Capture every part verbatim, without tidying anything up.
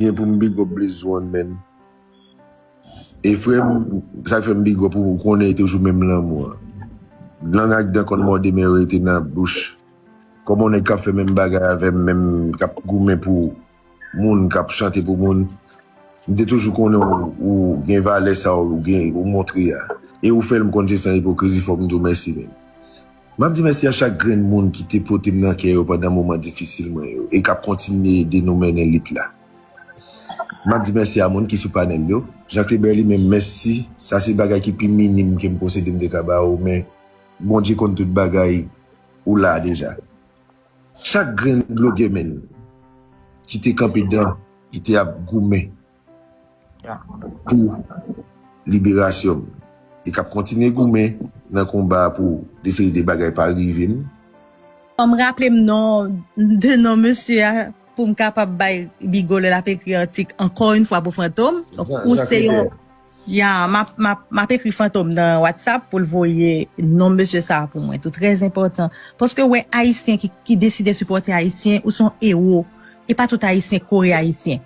Byen pou m big up Blaze One, man. E frè m, sa k fè m big up ou, ou konnen e toujou menm lanmou an. Lang ak dan konn mòde, men yo rete nan bouch. Kòm yon nèg k ap fè menm bagay avè m, menm k ap goumen pou moun, k ap chante pou moun, m te toujou konnen ou, ou gen valè sa ou gen, ou montre a. E ou fè l, m konn se san ipokrizi, fòk m di w mèsi, men. M ap di mèsi a chak grenn moun ki te pote m nan kè yo pandan moman difisil mwen yo, e k ap kontinye ede nou mennen lit la. M ap di mèsi a moun ki sou panèl yo. Jean Clébert li menm, mèsi. Sa se bagay ki pi minim ke m posede m te ka ba ou, men Bondye konn tout bagay, ou la deja. Chak grenn blogè menm ki te kanpe dan, ki te ap goumen pou liberasyon m, e k ap kontinye goumen nan konba pou de seri de bagay pa rive m. Fò m raple m non, de non mesye a pou m kapab bay Bigo lè l ap ekri atik ankò yon fwa pou Fantom. Donk, ou se yon Ya, m ap, m ap, m ap ekri Fantom nan WhatsApp pou l voye non mesye sa a pou mwen tou. Trè enpòtan. Paske w wè Ayisyen ki, ki deside sipòte Ayisyen, ou se yon ewo. E pa tout Ayisyen k kore Ayisyen.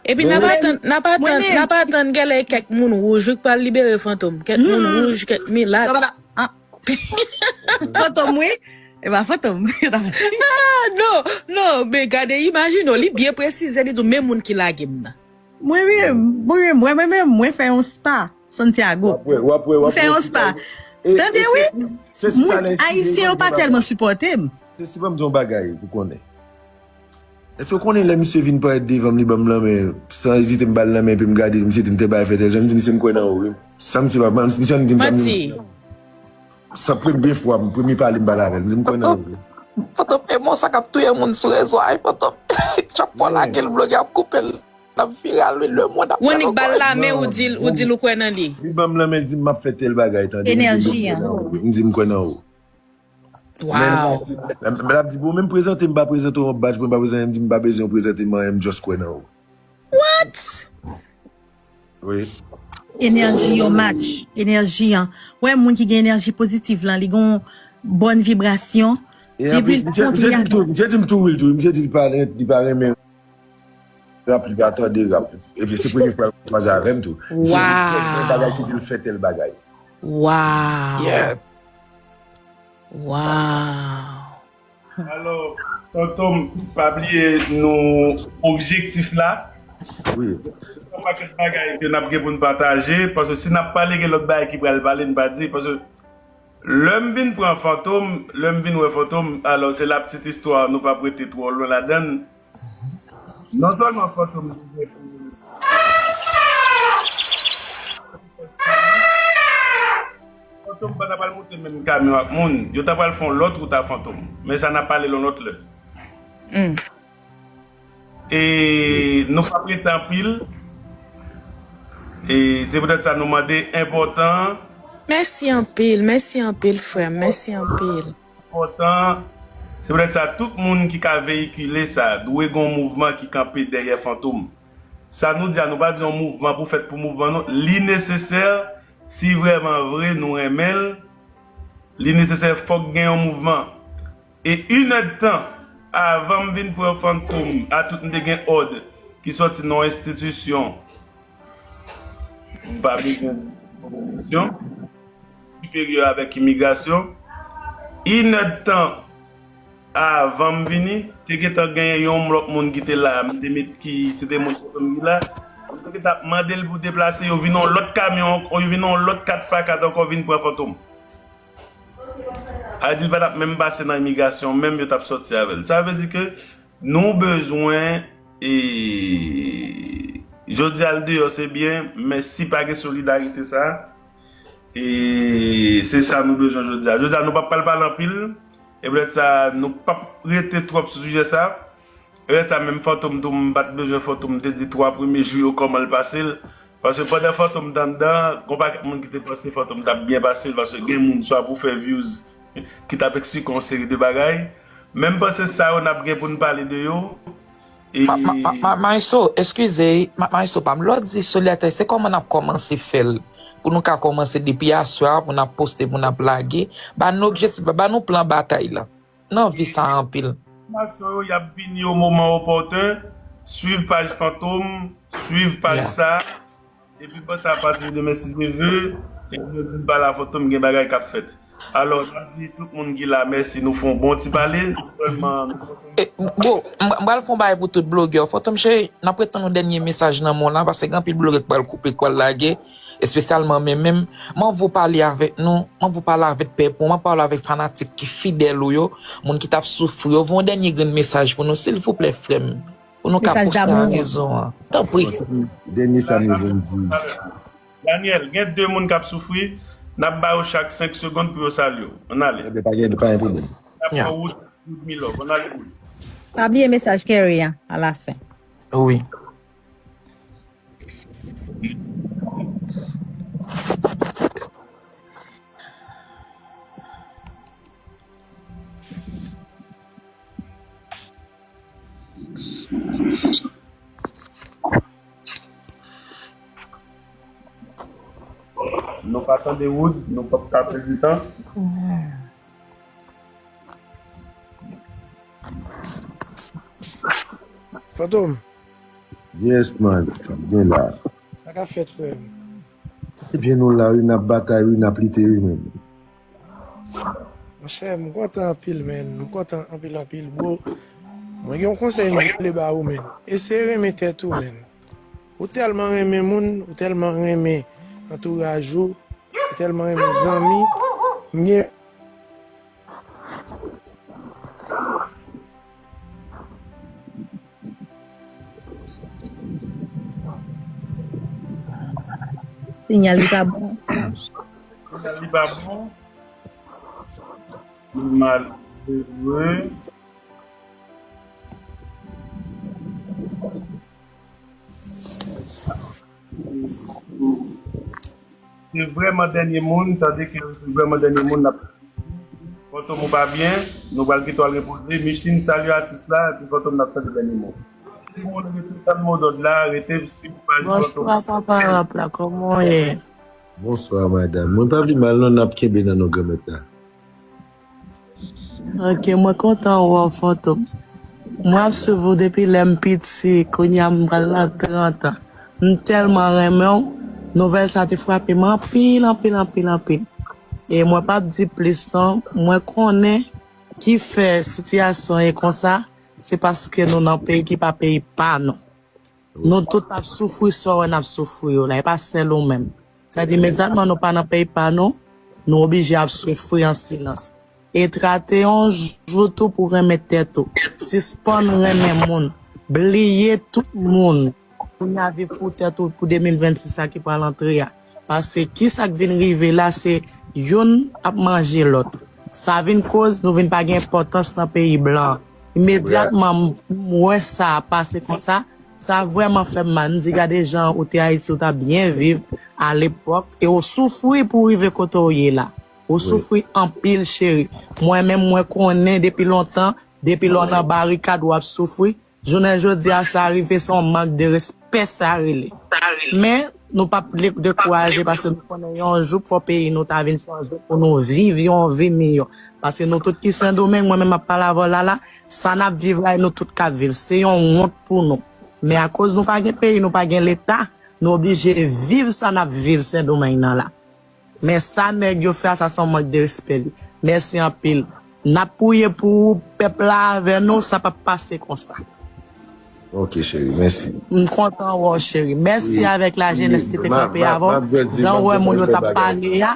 Epi n ap atann, n ap atann, n ap atann genlè kèk moun wouj wi k pral libere Fantom. Kèk moun wouj, kèk milat. Fantom wi. E pa Fantom. Ah, non, non, men gade, imajine w, li byen presize, li di w men moun ki lage m nan. Mwen menm, mwen menm, mwen menm, mwen fè yon spa Santiago. Mwen fè yon spa. Tande wi, moun Ayisyen yo pa tèlman sipòte m. Se si ban m di yon bagay pou konnen. Èske w konnen lè misye vin parèt devan m, li ban m lanmen, san ezite m ba l lanmen, epi m gade, misye di m te bay fè tèl jan, m di misye m kwè nan ou wi. Sa misye pa, misye annik di m sa m di. Sa premye fwa, m premye pale m pale avè l, m di m kwè nan ou wi. Fantom, e mo sa k ap touye moun sou rezo a wi Fantom. Chapo lage l, blogè ap koupe l. L ap viral wi, lemonn ap pran l ankò. Ou annik ba l lanmen, ou di l, ou di l ou kwè nan li. Li ban m lanmen, l di m m ap fè tèl bagay, tande. Enèji an. M di m kwè nan ou. Wow. Men l ap di, bon, men m prezante m, pa prezante w yon badj, mwen pa prezante m, di m pa bezwen w prezante m anyen, m just kwè nan ou. What? Wi. Enèji yo match, enèji an. Wè moun ki gen enèji pozitiv lan, li gen yon bòn vibrasyon. E anplis, misye di m tou, misye di m tou wi l tou, misye di li pa, li pa renmen rap, li pa tande rap. Epi se premye fwa l kwaze avè m tou. Misye di tèl bagay ki di l fè tèl bagay. Wow. Yeah. Wow. Alò, Fantom, pa bliye nou objektif la. Wi. Yon pakèt bagay ke n ap gen pou n pataje, paske si n ap pale, gen lòt bagay ki pral pale, n pa di, paske lè m vin pran Fantom, lè m vin wè Fantom, alò se la ptit istwa, nou p ap rete twò lwen ladann. Non sèlman Fantom te gen pou Fantom pa ta pral monte menm kamyon ak moun, yo ta pral fè yon lòt wout a Fantom. Men sa n ap pale l yon lòt lè. E nou p ap rete anpil. E se poutèt sa nou mande enpòtan. Mèsi anpil, mèsi anpil frè m, mèsi anpil. Enpòtan. Se poutèt sa tout moun ki ka veyikile sa dwe gen yon mouvman ki kanpe dèyè Fantom. Sa nou di a, nou pa di yon mouvman pou fèt pou mouvman non. Li nesesè, si vrèman vre nou renmen l, li nesesè fòk gen yon mouvman. E inèdtan avan m vin pran Fantom, atout m te gen òd ki sòti nan yon enstitisyon. M pa bezwen enstitisyon siperyè avèk imigrasyon. Inèdtan avan m vini, te gentan genyen yon lòt moun ki te la, m te met ki, se te moun Fantom ki la. M te gentan ap mande l pou deplase, yo vin yon lòt kamyon, yo vin yon lòt kat pa kat ankò vin pran Fantom. A di l pa t ap menm pase nan imigrasyon, menm yo t ap sòti avè l. Sa vle di ke nou bezwen, e, jodi a l deyò se byen, men si pa gen solidarite sa, e, se sa nou bezwen jodi a. Jodi a nou p ap pral pale anpil, e poutèt sa nou p ap rete twòp sou sijè sa. Lè sa menm Fantom tou, m pa t bezwen Fantom, m te di twa premye jou yo kòman l pase l. Paske pandan Fantom t anndan, gon pakèt moun ki te panse Fantom t ap byen pase l, paske gen moun swa pou fè views ki t ap eksplike yon seri de bagay. Men m panse sa yo n ap gen pou n pale de yo. E. Maestro, eskize, Maestro pa m, lè w di solidarite, se kòman n ap kòmanse fè l? Pou nou ka kòmanse depi aswè a, pou n ap poste, pou n ap lage. Ba nou objektif la, ba nou plan batay la. N anvi sa anpil. Enfòmasyon yo, y ap vini o moman opòten. Swiv paj Fantom, swiv paj sa. Epi bò sa pase demen si Dye vle, epi nou vin pale a Fantom, gen bagay k ap fèt. Alò, n ap di tout moun ki la mèsi, nou fè yon bon ti pale, sèlman nou... E, bro, m m pral fè yon bagay pou tout blogè. Fantom cheri, n ap ret tann yon dènye mesaj nan men w la, paske gen anpil blogè k pral koupe, k pral lage, espesyalman mwen menm. M anvi w pale avèk nou, m anvi w pale avèk pèp ou, m anvi w pale avèk fanatik ki fidèl ou yo, moun ki t ap soufri yo. Voye yon dènye grenn mesaj pou nou, silvouplè, frè m. Pou nou ka poste nan rezo an. Tanpri. Dènye sa nou vin di. Daniel, gen de moun k ap soufri, n ap ba yo chak senk segonn pou yo salye w. Ann ale. Ebyen, pa gen pa gen pwoblèm. N ap pran wout, wout Milòv. Ann ale wout. Pa bliye mesaj Kerry a alafen. Wi. Nou pa tande Wood, nou p ap ka pèdi tan. Fantom. Yes man, sa byen la. Sa k ap fèt frè m? Ebyen nou la wi, n ap batay wi, n ap lite wi men. Monchè, m kontan anpil men, m kontan anpil anpil bro. Mwen gen yon konsèy m vle ba ou men. Eseye renmen tèt ou men. Ou tèlman renmen moun, ou tèlman renmen antouraj ou, ou tèlman renmen zanmi. M gen Sinyal li pa bon. Sinyal li pa bon. Malere. Se vrèman dènye moun, tande ke se vrèman dènye moun n ap... Fantom ou pa byen, nou pral kite w al repoze. Micheline, salye atis la, epi Fantom n ap tande dènye mo. Si moun rete tann mo dòd la, rete sou paj Fantom. Bonswa papa rap la, kòman w ye? Bonswa madanm. Mwen pa pi mal non, n ap kenbe nan non Granmèt la. Ok, mwen kontan wè w Fantom. Mwen ap swiv ou depi lè m piti, kounye a m pral nan trant an. M tèlman renmen w, nouvèl sa te frape m anpil, anpil, anpil, anpil. E mwen p ap di plis non, mwen konnen ki fè sitiyasyon ye konsa, se paske nou nan peyi ki pa peyi pa nou. Nou tout ap soufri sa w wè n ap soufri yo la, e pa sèl ou menm. Sa di imedyatman nou pa nan peyi pa nou, nou oblije ap soufri an silans. E trate yon jou tou pou renmen tèt ou. Sispann renmen moun. Bliye tout moun. Kounye a viv pou tèt ou pou de mil vennsis sa ki pral antre a. Paske kisa k vin rive la se youn ap manje lòt. Sa vin koz nou vin pa gen enpòtans nan peyi blan. Imedyatman m wè sa pase konsa, sa vrèman fè m mal. M di gade jan ou te Ayiti ou t ap byen viv alepòk e ou soufri pou w rive kote w ye la. Ou soufri anpil cheri. Mwen menm mwen konnen depi lontan, depi lè w nan barikad w ap soufri. Jounen jodi a sa rive se yon mank de respè sa rele. Men nou p ap dekouraje paske nou konnen yon jou fò peyi nou ta vin chanje pou nou viv yon vi miyò. Paske nou tout ki Sendomeng, mwen menm m ap pale avè w la la, sa n ap viv la e nou tout k ap viv. Se yon wont pou nou. Men akoz nou pa gen peyi, nou pa gen leta, nou oblije viv sa n ap viv Sendomeng nan la. Men sa nèg yo fè a sa se yon mank de respè li. Mèsi anpil. N ap priye pou ou, pèp la avè nou, sa p ap pase konsa. Ok cheri, mèsi. M kontan wè w cheri. Mèsi avèk lajenès ki te kanpe avè w. Jan w wè moun yo t ap pale a.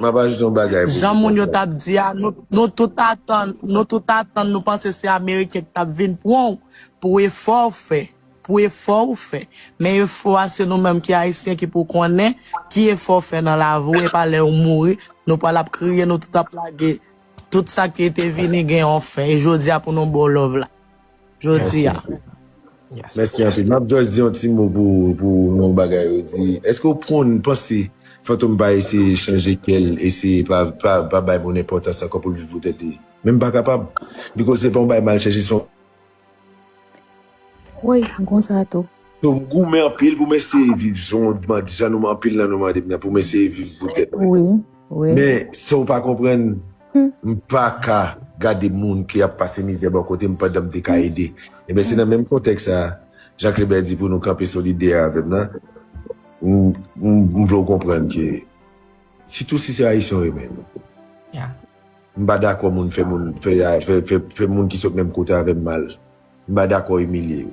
M ap ajoute yon bagay pou ou. Jan moun yo t ap di a, nou tout atann, nou tout atann, nou panse se ameriken ki t ap vin pran w pou efò w fè. Pou efò ou fè. Men efò a se nou menm ki ayisyen ki pou konnen ki efò w fè nan lavi w, e pa lè ou mouri nou pral ap kriye, nou tout ap lage tout sa ki te vini gen yon fen, e jodi a pou nou ba w love la. Jodi a. Mèsi anpil. M ap just di yon ti mo pou pou nou bagay yo di. Èske w konn panse Fantom pa eseye chanje kè l, eseye pa pa pa bay moun enpòtans ankò pou l viv pou tèt li? Men m pa kapab. Because se pa yon bagay m al chèche, se yon Wi, m konsa tou. So, m goumen anpil pou m eseye viv, jan nou, jan nou anpil nan nou mande m nan, pou m eseye viv pou tèt mwen. Wi, wi. Men, sa w pa konprann, m pa ka gade moun ki ap pase mizè bò kote m pandan m te ka ede. Ebyen, se nan menm kontèks sa a, Jean Clébert di pou nou kanpe solidè avè m nan, m, m, m vle w konprann ke, sitou si se Ayisyen w renmen, m pa dakò moun fè moun, fè, fè, fè, fè moun ki sot menm kote avè m mal. M pa dakò imilye yo.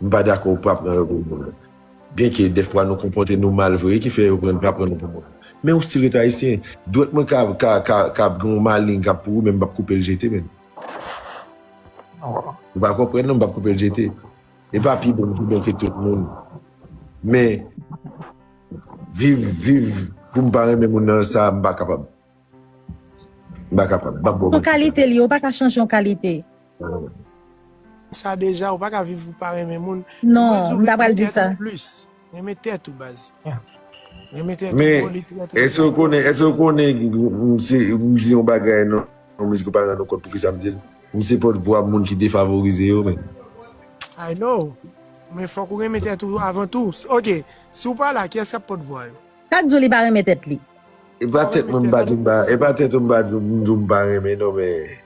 M pa dakò w pa pran yo pou moun. Byenke dèfwa nou konpòte nou mal vre, ki fè yo pran, pa pran nou pou moun. Men w still ret Ayisyen. Dwèt mwen ka, ka, ka, ka gen yon maleng k ap pouri, men m p ap koupe l jete, menm. Ou pa konprann, non, m p ap koupe l jete. E pa pi bon, pi bon ke tout moun. Men, viv, viv, pou m pa renmen moun nan sa, m pa kapab. M pa kapab. M p ap ba w manti. Yon kalite li, ou pa ka chanje yon kalite. Sa deja, ou pa ka viv pou pa renmen moun. Non, m ta pral di sa. Renmen tèt ou, baz. Renmen tèt ou, li trè, trè enpòtan. Men, èske w konnen, èske w konnen, m se, m di yon bagay, non, yon mizik ou pa rann ou kont poukisa m di l. M se pòtvwa moun ki defavorize yo, men. I know. Men fòk ou renmen tèt ou avan tou. Ok, si w pa la, kiyès k ap pòtvwa yo? Sa k di w li pa renmen tèt li? E pa tèt mwen m pa di m pa, e pa tèt ou m pa di m di w m pa renmen non, men.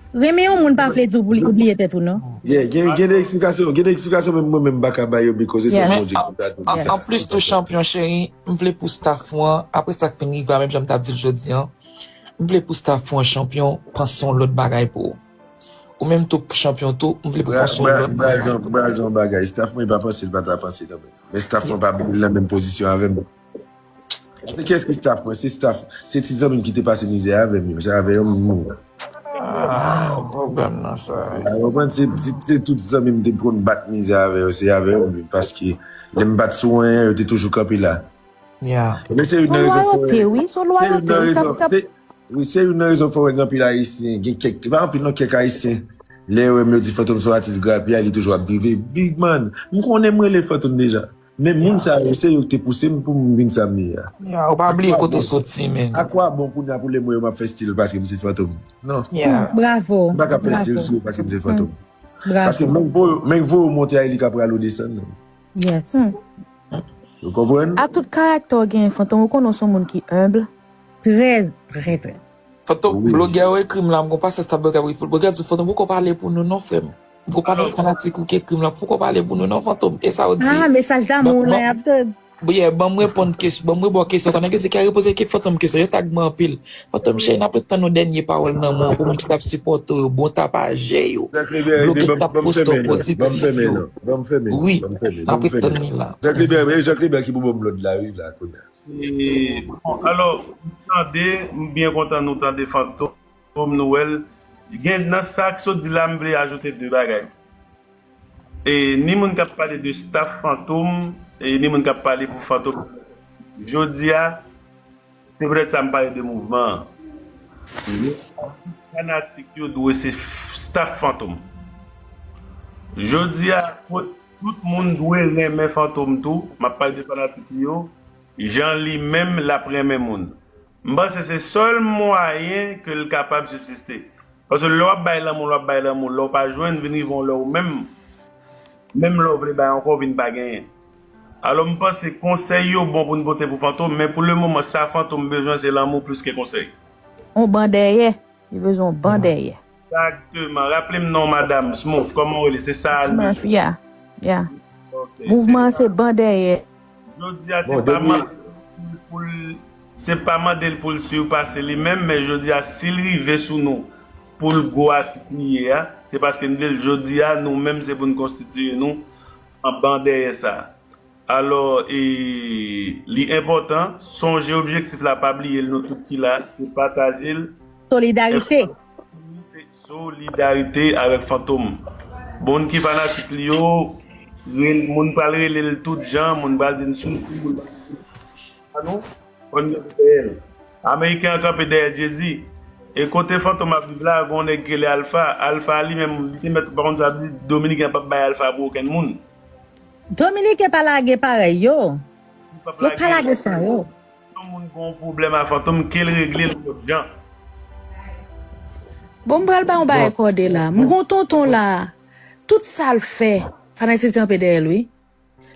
Renmen yon moun pa vle di w pou li oubliye tèt ou non. Yeah, gen, gen de eksplikasyon, gen de eksplikasyon menm mwen menm m pa ka ba yo because se Bondye ki ka di. An, an, anplis tou chanpyon cheri, m vle pou staff ou an, apre sa k fin rive a, menm jan m t ap di l jodi an, m vle pou staff ou an chanpyon panse yon lòt bagay pou ou. Ou menm tou chanpyon tou, m vle pou panse yon lòt bagay. Bra, bra, bra, bra, yon bagay, staff mwen pa panse l pa ta panse non, men. Men staff mwen pa nan menm pozisyon avè m. Se kiyès ki staff mwen? Se staff, se ti zanmi m ki te pase mizè avè m yo. Se avè yo m mouri. Ah, pwoblèm nan sa. Ou konprann? Se, se, se tout zanmi m te konn bat mizè avè yo, se avè yo m viv. Paske lè m pa t sou anyen, yo te toujou kanpe la. Yeah. Men se youn nan rezon fè. Son lwayote, wi, son lwayote, wi, k ap, k ap. Wi, se youn nan rezon fè w wè gen anpil Ayisyen, gen kèk, pa anpil non, kèk Ayisyen, lè yo wè m yo di Fantom se yon atis grapiya, li toujou ap drive. Big man, m konnen m rele Fantom deja. Men moun sa yo, se yo ki te pouse m pou m vin sa m ye a. Yeah, ou pa bliye kote w soti, man. A kwa bon kounye a pou lè m wè yo m ap fè stil paske m se Fantom? Non. Yeah. Bravo. M pa ka ap fè stil sou yo paske m se Fantom. Bravo. Paske menm voye, menm voye w monte a, li ka pral ou desann. Yes. Ou konprann? A tout karaktè w genyen, Fantom, ou konnen w se yon moun ki enb. Trè, trè, trè. Fantom, blogè yo ekri m la, m gon pasyans t ap blogè ap ekri. Blogè di, Fantom, poko pale pou nou non, frè m. M gon pale fanatik ou ki ekri m la, poko pale pou nou non, Fantom. E sa w di? Ah, mesaj damou w lan y ap tann. Yeah, ban m reponn kesyon, ban m reponn kesyon. Konnen gen di ki a repoze ki Fantom kesyon, yo tag mwen anpil. Fantom cheri, n ap ret tann yon dènye pawòl nan men w pou moun ki t ap sipòte w yo, bon tapajè yo, blogè k t ap poste w pozitif yo. Wi, n ap ret tann li la. Jean Clébert, Jean Clébert ki pou ban m lòd la, wi, la, kounye a. Bon, alò, m tande, m byen kontan nou tande Fantom, nou wè l. Gen, nan sa k sot di la, m vle ajoute de bagay. E, ni moun k ap pale de staff Fantom, e ni moun k ap pale pou Fantom. Jodi a, se poutèt sa m pale de mouvman an. Fanatik yo dwe se staff Fantom. Jodi a, tout moun dwe renmen Fantom tou. M ap pale de fanatik li yo. Jan li menm, l ap renmen moun. M panse se sèl mwayen ke l kapab sibsiste. Paske lè w ap bay lanmou, lè w ap bay lanmou, lè w pa jwenn, vin rive yon lè ou menm, menm lè w vle bay ankò, w vin pa genyen. Alò, m panse konsèy yo bon pou n pote pou Fantom, men pou lemoman, sa Fantom bezwen, se lanmou plis ke konsèy. On ban dèyè. Li bezwen yon ban dèyè. Egzakteman. Raple m non madanm, Smooth, kòman w rele? Se sa a l bezwen? Smooth, yeah. Yeah. Mouvman an se ban dèyè. Jodi a, se pa mande l pou l, se pa mande l pou l sipase li menm, men jodi a, si l rive sou nou pou l gwo atis li ye a, se paske n vle l. Jodi a, nou menm, se pou n konstitiye nou an ban dèyè sa a. Alò, e, li enpòtan, sonje objektif la, pa bliye l, nou tout ki la, se pataje l. Solidarite. Se solidarite avèk Fantom. Moun ki fanatik li yo, moun pral rele l tout jan, moun pral di n soufri, moun pral di n pa nou, fò n kanpe dèyè l. Ameriken an kanpe dèyè Jay-Z. E kote Fantom ap viv la, gen yon nèg ki rele Alpha. Alpha li menm, li te mèt, pa konn sa di, Dominiken an p ap bay Alpha pou okenn moun. Dominiken pa lage parèy yo. Yo pa lage san yo. Yon moun gen yon pwoblèm a Fantom, ke l regle l yon lòt jan. Bon, m pral ba yon bagay kòde la. M gen yon tonton la. Tout sa l fè, fanatik kanpe dèyè l, wi.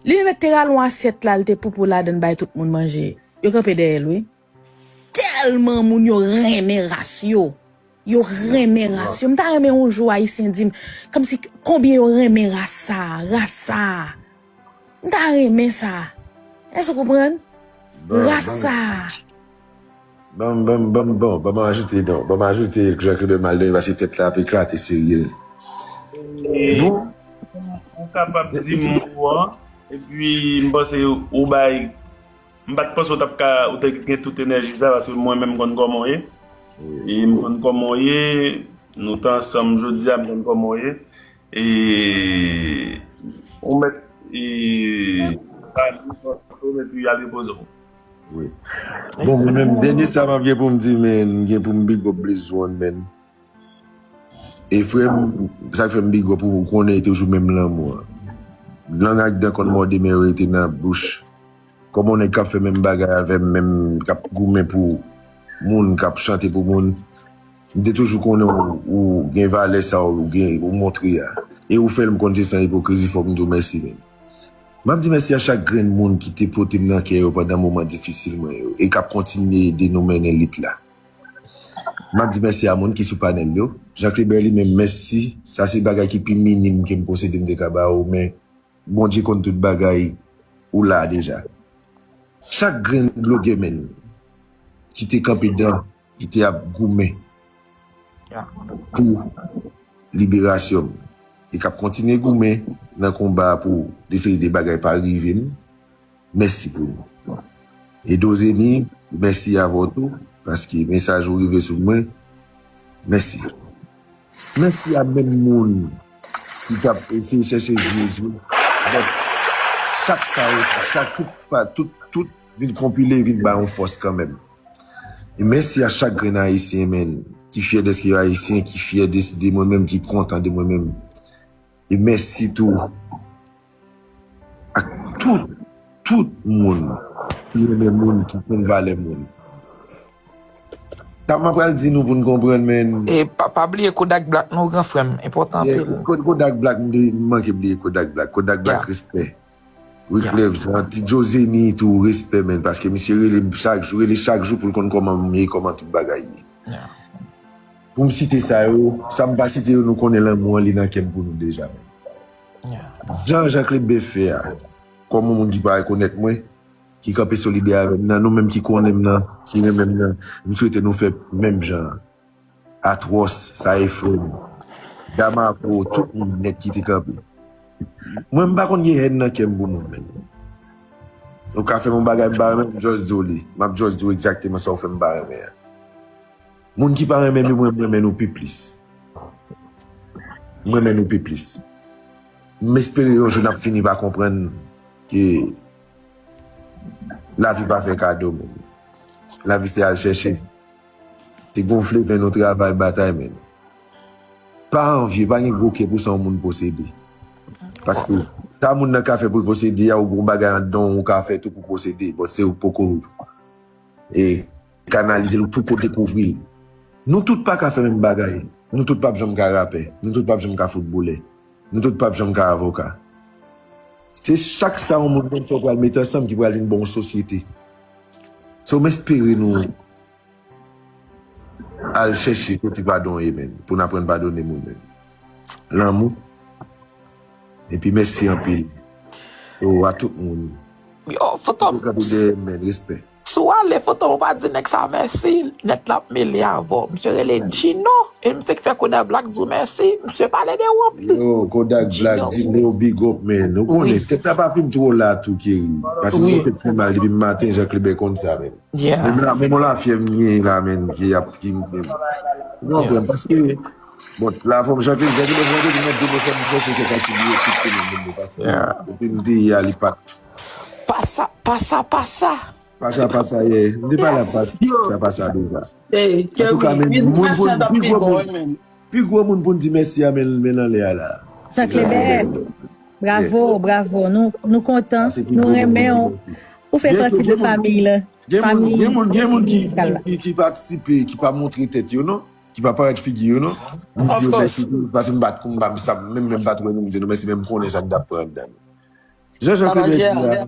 Li menm te rale yon asyèt la, l te poupou ladan l bay tout moun manje. Yo kanpe dèyè l, wi. Tèlman moun yo renmen ras yo. Yo renmen ras yo. M ta renmen yon jou Ayisyen di m, kòmsi, konbyen yo renmen ras sa a, ras sa a. M ta renmen sa. Èske w konprann? Ras sa a. Ban m, ban m, ban m, bon, ban m ajoute, non. Ban m ajoute, Jean Claude Malden, paske tèt la ap eklate, serye. E, bon, ou kapab di m ou an, epi m panse ou bay, m pa t panse ou t ap ka, ou te gen tout enèji sa, paske mwen menm m konn kòman w ye. E m konn kòman w ye, nou t ansanm jodi a, m konn kòman w ye. E ou mèt e pa di fòs ou epi al repoze w. Wi. Bon, mwen menm, dènye sa m ap gen pou m di, men, m gen pou m big up Blaze One, men. E frè m, sa k fè m big up ou, ou konnen e toujou menm lanmou an. Lang ak dan konn mòde, men yo rete nan bouch. Kòm yon nèg k ap fè menm bagay avè m, menm k ap goumen pou moun, k ap chante pou moun, m te toujou konnen ou, ou gen valè sa ou gen, ou montre a. E ou fè l, m konn se san ipokrizi, fòk m di w mèsi, men. M ap di mèsi a chak grenn moun ki te pote m nan kè yo pandan moman difisil mwen yo, e k ap kontinye ede nou mennen lit la. M ap di mèsi a moun ki sou panèl yo. Jean Clébert li menm, mèsi. Sa se bagay ki pi minim ke m posede m te ka ba ou, men Bondye konn tout bagay, ou la deja. Chak grenn blogè, men, ki te kanpe dan, ki te ap goumen pou liberasyon m, e k ap kontinye goumen nan konba a pou de seri de bagay pa rive m, mèsi pou nou. E Dozeni, mèsi avè w tou, paske mesaj ou rive sou mwen. Mèsi. Mèsi a menm moun ki t ap eseye chèche Jezi. Donk, chak sa yo, chak tout, pa, tout, tout vin konpile, vin ba yon fòs kanmenm. E mèsi a chak grenn Ayisyen, men, ki fyè dèske yo Ayisyen, ki fyè de, de mwen menm, ki kontan de mwen menm. E mèsi tou ak tout, tout moun ki renmen moun, ki konn valè moun. Sa m ap pral di nou pou n konprann, men. E pa, pa bliye Kodak Black, non, gran frè m. Enpòtan anpil. Kodak Black, m manke bliye Kodak Black. Kodak Black, respè. Wyclef, Santi, Joe Zeni tou, respè, men, paske misye rele m chak jou, rele chak jou pou l konn kòman m ye, kòman tout bagay ye. Pou m site sa yo, sa m pa site yo, nou konnen lanmou an, li nan kè m pou nou deja, men. Jan Jean Clébert fè a, kòm yon moun ki pa rekonèt mwen, ki kanpe solidè avè m nan, nou menm ki konnen m nan, ki renmen m nan, m swete nou fè menm jan an. Atwòs, sa e frè m. Damavo, tout moun nèt ki te kanpe. Mwen, m pa konn gen hèn nan kè m pou moun, men. Ou ka fè m yon bagay m pa renmen, m just di w li. M ap just di w egzakteman sa w fè m pa renmen an. Moun ki pa renmen m yo, mwen, m renmen nou pi plis. M renmen nou pi plis. M espere yon jou n ap fini pa konprann ke lavi pa fè kado, men. Lavi se al chèche. Se gonfle venn ou, travay, batay, men. Pa anvye, pa gen gwo kè pou sa yon moun posede. Paske sa moun nan ka fè pou l posede a, ou gon bagay anndan w ou ka fè tou pou posede, but se ou poko e kanalize l, ou poko dekouvri l. Nou tout pa ka fè menm bagay. Nou tout p ap janm ka rapè. Nou tout p ap janm ka foutbolè. Nou tout p ap janm ka avoka. Se chak sa yon moun konn fè w pral met ansanm ki pral vin ba w yon sosyete. So, m espere nou al chèche kote padon ye, men, pou n aprann padone moun, men. Lanmou. Epi mèsi anpil. Yo, a tout moun. Yo, Fantom. Yo kanpe dèyè m, men, respè. Si w ale, Fantom, ou pa di nèg sa mèsi, nèt la ap mele avè w. Misye rele Gino, e misye ki fè Kodak Black di w mèsi. Misye pale de ou anpil. Yo, Kodak Black, Gino, big up, man. Ou konnen, tèt la pa fin two la tou, Kerry. Paske mwen tèt fè mal depi maten, Jean Clébert konn sa, man. Menm la, menm yon lafyè m gen la, man, ki ap, ki, ou konprann, paske, bon, la fòm Jean Clébert, Jean Clébert, Jean Clébert, mwen de mwen fè m fè se kèk antibyotik pou mwen, menm, paske, kote m te ye a, li pa t. Pasa, pasa, pasa. Pasa, pasa, yeah. M te pale ap pasa, pasa deja. Antouka, men, moun pou n, pi gwo moun, pi gwo moun pou n di mèsi a, men, men l anlè a la. Jean Clébert, bravo, bravo. Nou, nou kontan, nou renmen w. Ou fè pati de fanmiy la. Gen moun, gen moun, gen moun ki, ki, ki patisipe, ki pa montre tèt yo, non. Ki pa parèt figi yo, non. M di yo mèsi tou, paske m pa t konn, m pa t, sa, menm, menm pa t wè nou, m di nou mèsi, men m konnen sa k t ap pran anndan nou. Jan Jean Clébert di a,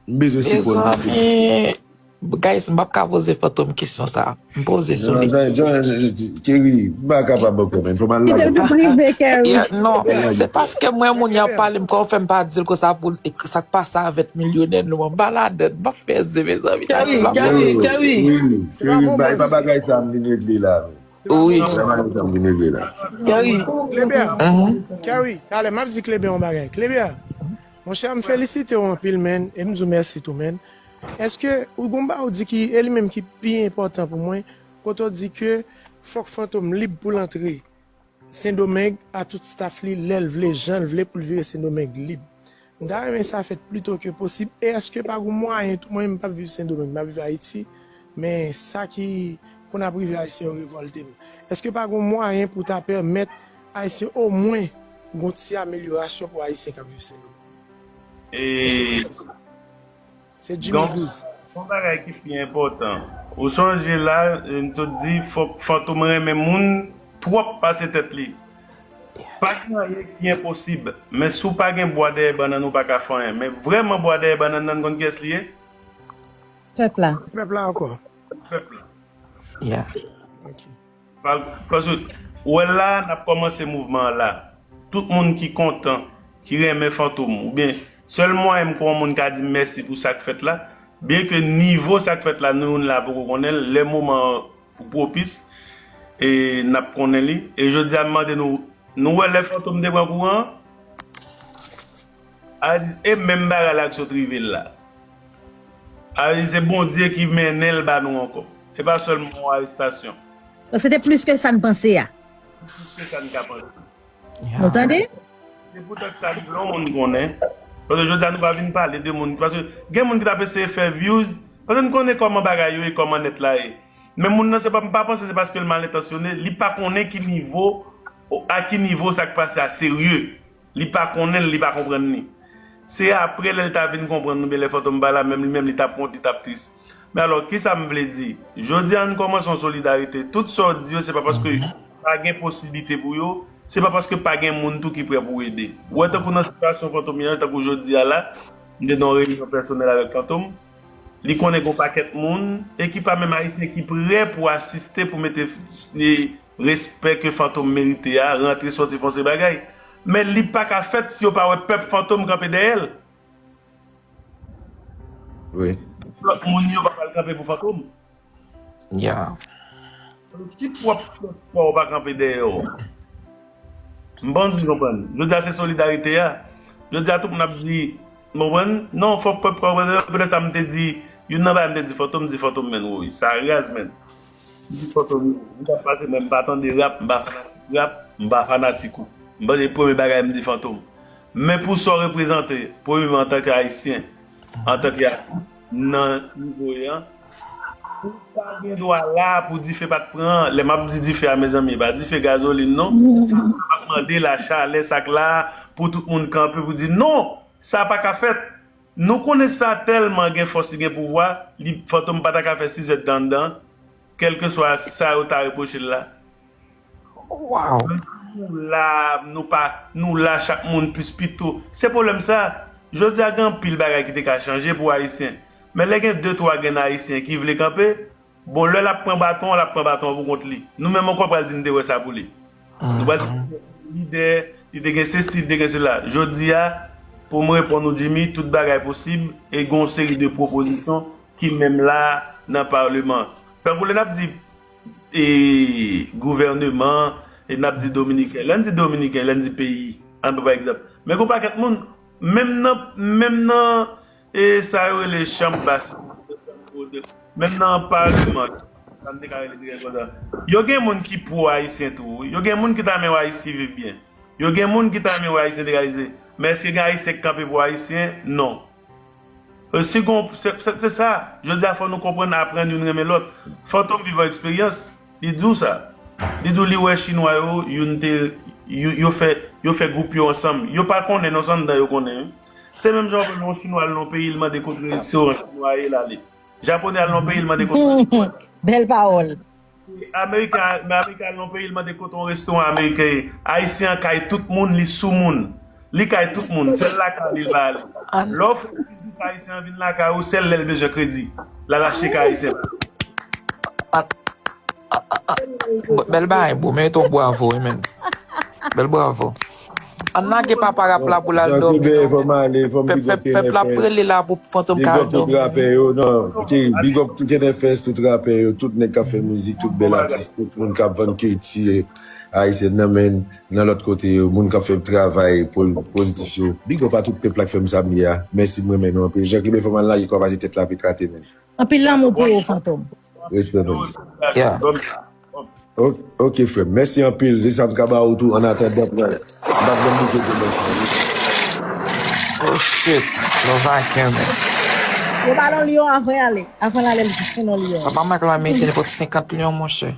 m bezwen sipò nou. Mezanmi, Guys, m p ap ka poze Fantom kesyon sa. M poze sou li. Kerry, m pa kapab ankò, men. Fò m al lage. Kite l pou prive, Kerry. Non, se paske mwen, moun y ap pale, m kwè w fè m pa di l konsa pou sa k pase avèk milyonè nou an. M pa ladann, m p ap fè ze, mezanmi. Kerry, Kerry, Kerry. Kerry, bay pa bagay sa m vin regle la. Wi. Kerry, Kerry, talè m ap di Kleber yon bagay. Kleber, monchè, m felisite w anpil, menn, e m di w mèsi tou, menn. Èske ou gon bagay ou di ki e li menm ki pi enpòtan pou mwen, kote w di ke fòk Fantom lib pou l antre Sendomeng a tout staff li lè l vle, jan l vle pou l vire Sendomeng lib. M ta renmen sa fèt plito ke posib. E èske pa gon mwayen tou, mwen menm m p ap viv Sendomeng, m ap viv Ayiti, men sa ki konn ap rive Ayisyen yo revòlte m. Èske pa gon mwayen pou ta pèmèt Ayisyen omwen gon ti amelyorasyon pou Ayisyen k ap viv Sendomeng? E Se Jimmy Goose. Yon bagay ki pi enpòtan. Ou sonje la, m sot di, fòk Fantom renmen moun twòp pase tèt li. Pa gen anyen ki enposib, men si w pa gen bwa dèyè bannann ou pa ka fè anyen. Men vrèman bwa dèyè bannann nan, n konn kiyès li ye? Pèp la. Pèp la ankò. Pèp la. Yeah. Ok. Paske, ou wè la, n ap kòmanse mouvman an la. Tout moun ki kontan, ki renmen Fantom, oubyen sèl mwayen m kwè yon moun ka di m mèsi pou sa k fèt la, byenke nivo sa k fèt la, nou youn la poko konnen l, lè moman an pwopis, e n ap konnen li. E jodi a, m mande nou, nou wè lè Fantom te pran kouran an? A di, e menm bagay la ki sot rive l la. A di, se Bondye ki mennen l ba nou ankò. E pa sèlman yon arestasyon. Donk, se te plis ke sa n panse a. Plis ke sa n ka panse. Nou tande? Se poutèt sa, m vle yon moun konnen. Paske jodi a, nou pa vin pale de moun. Paske gen moun ki t ap eseye fè views. Paske n konnen kòman bagay yo ye, kòman nèt la ye. Men moun nan, se pa, m pa panse se paske l mal entansyone. Li pa konnen ki nivo, a ki nivo sa k pase a serye. Li pa konnen l, li pa konprann li. Se apre lè l ta vin konprann oubyen lè Fantom pa la, menm li menm li t ap wont, li t ap tris. Men alò, kisa m vle di? Jodi a, ann kòmanse yon solidarite. Tout sa w di yo, se pa paske pa gen posiblite pou yo, se pa paske pa gen moun tou ki prè pou ede. Ou wè, tankou nan sitiyasyon Fantom ye a, tankou jodi a la, m te nan yon reyinyon pèsonèl avèk Fantom. Li konnen gon pakèt moun, e ki pa menm Ayisyen ki prè pou asiste, pou mete, e, respè ke Fantom merite a, rantre sòti fè yon seri bagay. Men li pa ka fèt si yo pa wè pèp Fantom kanpe dèyè l. Wi. Lòt moun yo pa pral kanpe pou Fantom. Yeah. Ki pwòp pèp pa w pa kanpe dèyè w? M panse w konprann. Jodi a se solidarite a. Jodi a tout moun ap di, m konprann? Non, fòk pèp pa w kanpe dèyè w. Petèt sa m te di, youn nan bagay m te di Fantom, m di Fantom, men woy, sa raz, men. M di Fantom, m t ap pase, men m pa tande rap, m pa fanatik rap, m pa fanatik ou. M panse premye bagay m di Fantom. Men pou sa w reprezante, premyeman antanke Ayisyen, antanke atis, nan nivo e an, ou pa gen dwa la pou dife pa t pran. Lè m ap di dife a, mezanmi, e pa dife gazolin, non. Sa m ap mande la, chalè sa k la, pou tout moun kanpe, pou di, non, sa pa ka fèt. Nou konnen sa tèlman gen fòs, li gen pouvwa, li, Fantom pa ta ka fè sizèt anndan, kèlkeswa sa yo ta repwoche l la. Wow. Nou la, nou pa, nou la, chak moun plis pito. Se pwoblèm sa. Jodi a gen anpil bagay ki te ka chanje pou Ayisyen. Men lè gen de twa grenn Ayisyen ki vle kanpe, bon, lè l ap pran baton an, l ap pran baton an pou kont li. Nou menm ankò pral di n te wè sa pou li. Nou pral di lidè, li te gen sesi, li te gen sela. Jodi a, pou m reponn ou, Jimmy, tout bagay posib e gen yon seri de pwopozisyon ki menm la nan paleman. Tankou lè n ap di e, gouvèneman, e n ap di dominiken. Lè n di dominiken, lè n di peyi, ann pran pa egzanp. Men gen yon pakèt moun, menm nan, menm nan, e sa yo rele chanm bas, menm nan paleman, sa n te ka rele dirèk konsa. Yo gen moun ki pwo ayisyen tou, wi. Yo gen moun ki ta renmen wè Ayiti viv byen. Yo gen moun ki ta renmen wè Ayisyen degaje. Men èske gen Ayisyen k kanpe pou Ayisyen? Non. E, si gon, se, se, se sa. Jodi a, fò nou konprann, aprann youn renmen lòt. Fantom viv yon eksperyans, li di w sa. Li di w li wè Chinwa yo, youn te, yo, yo fè, yo fè gwoup yo ansanm. Yo pa konnen, non, se anndan yo konnen, wi. Se menm jan w wè yon Chinwa al nan yon peyi, l mande kote restoran Chinwa ye, l ale. Japonè al nan yon peyi, l mande kote restoran. Bèl pawòl. Ameriken, men Ameriken al nan peyi, l mande kote yon restoran Ameriken ye. Ayisyen an kay tout moun, li sou moun. Li kay tout moun, sèl lakay li l pa ale. Lè w fè biznis Ayisyen an vin lakay ou, sèl lè l bezwen kredi. L al achte kay Ayisyen. Bèl bagay, bro. Merite yon bravo, wi, men. Bèl bravo. Ann lage papa rap la pou l al dòmi. Pèp la ap rele la pou Fantom ka al dòmi. Big up tout rapè yo, non. Big up tout N F S, tout rapè yo, tout nèg k ap fè mizik, tout bèl atis, tout moun k ap vann kilti ayisyèn nan, men nan lòt kote yo, moun k ap fè travay pozitif yo. Big up a tout pèp la k fè m sa m ye a. Mèsi, m renmen nou anpil. Jean Claude Fòman lage kò pase tèt la ap eklate, men. Anpil lanmou pou ou, Fantom. Respè, men. Yeah. Ok, frè m. Mèsi anpil. Se sa m ka ba ou tou. An atandan, m ap jwenn bouke demen. Oh shit. Lòv a kè, men. Yo ba l yon lyon avan y ale. Avan l ale, l jis pran yon lyon. Papa Mike la mete nenpòt senkant lyon, monchè.